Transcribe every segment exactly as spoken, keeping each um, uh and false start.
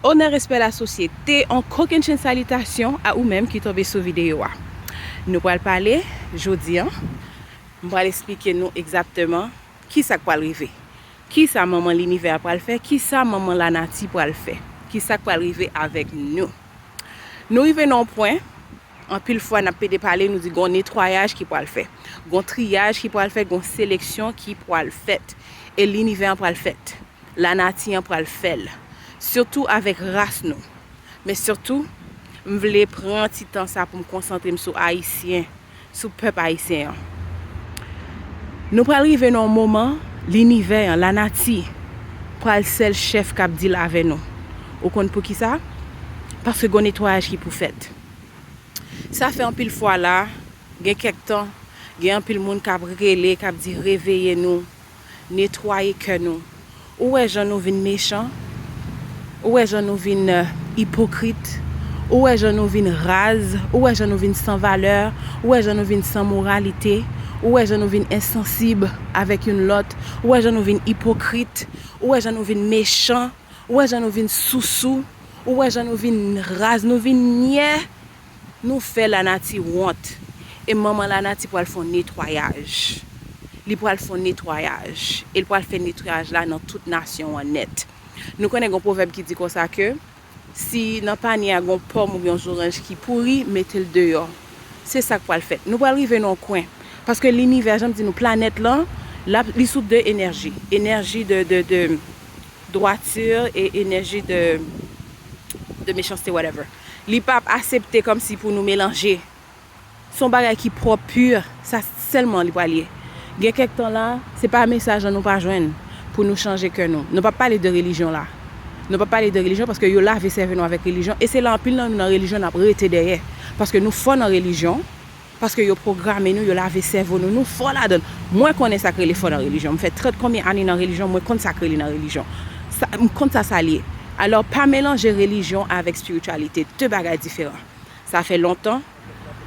Onè, respè, lasosyete, on kokennchenn salitasyon a ou menm ki tonbe sou videyo a. Nou pral pale jodi a, m pral esplike nou egzakteman kisa k pral rive. Kisa manman linivè a pral fè, kisa manman lanati pral fè. Kisa k pral rive avèk nou. Nou rive nan yon pwen, anpil fwa n ap pede pale, nou di gon netwayaj ki pral fè. Gon triyaj ki pral fè, gon seleksyon ki pral fèt. E linivè an pral fèt. Lanati an pral fè l. Sitou avèk ras nou. Men sitou, m vle pran ti tan sa pou m konsantre m sou Ayisyen, sou pèp ayisyen an. Nou pral rive nan yon moman, linivè an, lanati, pral sèl chèf k ap deal avè nou. Ou konn poukisa? Paske gon netwayaj ki pou fèt. Sa fè anpil fwa la, gen kèk tan, gen anpil moun k ap rele, k ap di, "Reveye nou, netwaye kè nou." Ou wè jan nou vin mechan? Ou wè jan nou vin, euh, ipokrit? Ou wè jan nou vin raz? Ou wè jan nou vin san valè? Ou wè jan nou vin san moralite? Ou wè jan nou vin ensansib avèk youn lòt? Ou wè jan nou vin ipokrit? Ou wè jan nou vin mechan? Ou wè jan nou vin sousou? Ou wè jan nou vin raz? Nou vin nyè? Nou fè lanati wont. E manman lanati pral fè yon netwayaj. Li pral fè yon netwayaj. E l pral fè netwayaj la nan tout nasyon an nèt. Nou konnen gen yon pwovèb ki di konsa ke si nan panye a gen yon pòm oubyen yon zoranj ki pouri, mete l deyò. Se sa k pral fèt. Nou pral rive nan yon kwen. Paske linivè, jan m di nou, planèt lan, l ap, li sou de enèji. Enèji de, de, de dwati e enèji de, de mechanste, whatever. Li p ap aksepte kòmsi pou nou melanje. Se yon bagay ki pwòp, pi, sa sèlman li pral ye. Gen kèk tan la, se pa mesaj lan nou pa jwenn pou nou chanje kè nou. Nou p ap pale de relijyon la. Nou p ap pale de relijyon paske yo lave sèvo nou avèk relijyon. E se la anpil nan nou nan relijyon n ap rete dèyè. Paske nou fò nan relijyon, paske yo pwograme nou, yo lave sèvo nou, nou fò ladan l. Mwen konnen sa k rele fò nan relijyon. M fè trant konbyen ane nan relijyon, mwen konn sa k rele nan relijyon. Sa, m konn sa sa l ye. Alò, pa melanje relijyon avèk espirityalite. De bagay diferan. Sa fè lontan,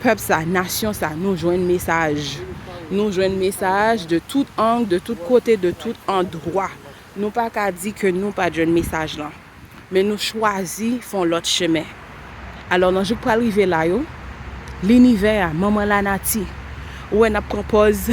pèp sa, nasyon sa, nou jwenn mesaj. Nou jwenn mesaj de tout ang, de tout kote, de tout andwa. Nou pa ka di ke nou pa t jwenn mesaj lan. Men nou chwazi fè yon lòt chemen. Alò, nan jou k pral rive la yo, linivè a, manman lanati, ou wè n ap pran pòz,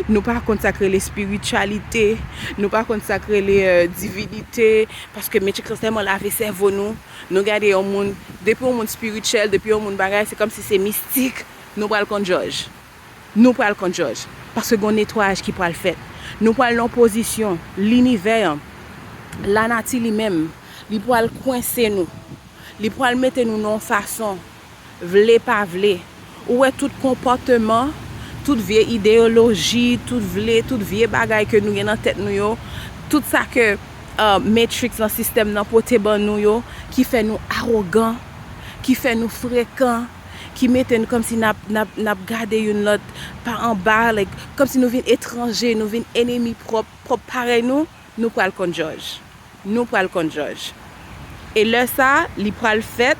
nou pa konn sa k rele espirityalite, nou pa konn sa k rele, euh, divinite, paske Matrix lan tèlman lave sèvo nou, nou gade yon moun, depi yon moun espirityèl, depi yon moun bagay, se kòmsi se mistik, nou pral konn jòj. Nou pral konn jòj. Paske gon netwayaj ki pral fèt. Nou pral nan yon pozisyon, linivè an, lanati li menm, li pral kwense nou. Li pral mete nou nan yon fason, vle pa vle. Ou wè tout konpòteman, tout vye ideyoloji, tout vle, tout vye bagay ke nou gen nan tèt nou yo, tout sa ke, euh, Matrix lan, sistèm nan pote ban nou yo, ki fè nou awogan, ki fè nou frekan, ki mete n kòmsi n ap, n ap, n ap gade youn lòt pa anba, like, kòmsi nou vin etranje, nou vin enemi pwòp, pwòp parèy nou, nou pral konn jòj. Nou pral konn jòj. E lè sa, li pral fèt,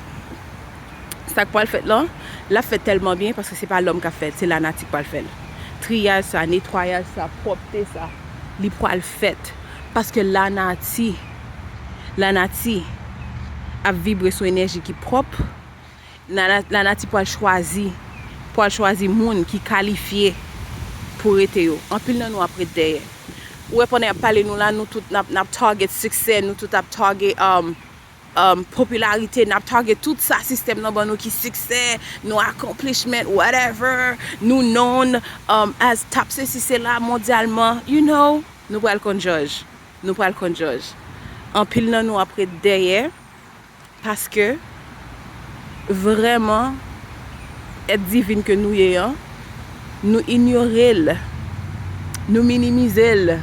sa k pral fèt lan, l ap fèt tèlman byen paske se pa lòm k ap fè l, se lanati k pral fè l. Triyaj sa, netwayaj sa, pwòpte sa, li pral fèt. Paske lanati, lanati ap vibre sou enèji ki pwòp, Lana-, lanati pral chwazi, pral chwazi moun ki kalifye pou rete yo. Anpil nan nou ap ret dèyè. Ou wè, pandan y ap pale nou la, nou tout n ap, n ap target siksè, nou tout ap target, um, um, popilarite, n ap target tout sa sistèm nan ban nou ki siksè, nou accomplishment, whatever, nou known, um, as top sesi sela mondyalman, you know, nou pral konn jòj. Nou pral konn jòj. Anpil nan nou ap ret dèyè. Paske, vrèman, èt divin ke nou ye an, nou inyore l, nou minimize l,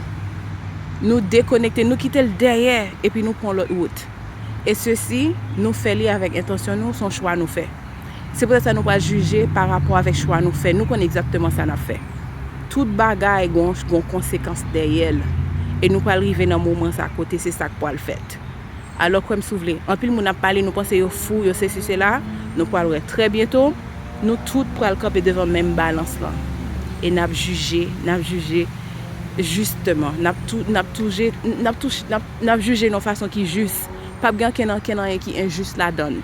nou dekonekte, nou kite l dèyè, epi nou pran lòt wout. E sesi, nou fè li avèk entansyon nou, se yon chwa nou fè. Se poutèt sa nou pral jije pa rapò avèk chwa nou fè. Nou konn egzakteman sa n ap fè. Tout bagay gon, gon konsekans dèyè l. E nou pral rive nan moman sa kote se sa k pral fèt. Alò, kwè m si w vle, anpil moun ap pale, nou panse yo fou, yo sesi, sela. Nou pral wè trè byento, nou tout pral kanpe devan menm balans lan. E n ap jije, n ap jije jisteman. N ap tou-, n ap touje, n ap touch-, n ap, n ap jije nan yon fason ki jis. p ap gen ankenn, ankenn anyen ki enjis ladan l.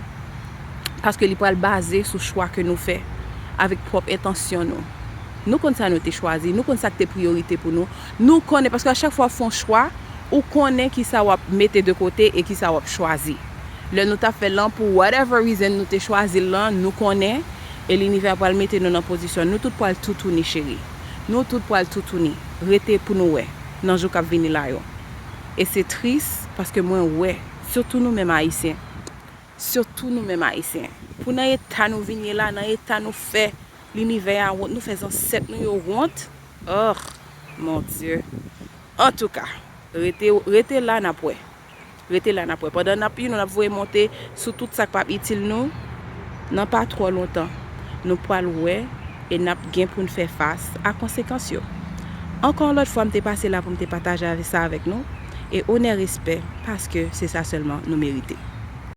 Paske li pral baze sou chwa ke nou fè avèk pwòp entansyon nou. Nou konn sa nou te chwazi, nou konn sa k te priyorite pou nou. Nou konnen, paske a chak fwa w fè yon chwa, ou konnen ki sa w ap mete de kote e ki sa w ap chwazi. Lè nou t ap fè l lan, pou whatever reason nou te chwazi l lan, nou konnen, e linivè pral mete nou nan pozisyon. Nou tout pral toutouni, cheri. Nou tout pral toutouni. Rete pou nou wè nan jou k ap vini la yo. E se tris, paske mwen wè, sitou nou menm Ayisyen, sitou nou menm Ayisyen, pou nan eta nou vin ye la, nan eta nou fè linivè a wont, nou fè zansèt nou yo wont. Oh, mon Dieu. Antouka, rete, rete la, n ap wè. Rete la, n ap wè. Pandan n ap, you know, n ap voye monte sou tout sa k p ap itil nou, nan pa twò lontan, nou pral wè e n ap gen pou n fè fas a konsekans yo. Ankò yon lòt fwa, m te pase la pou m te pataje avè sa avèk nou. E onè, respè, paske se sa sèlman nou merite.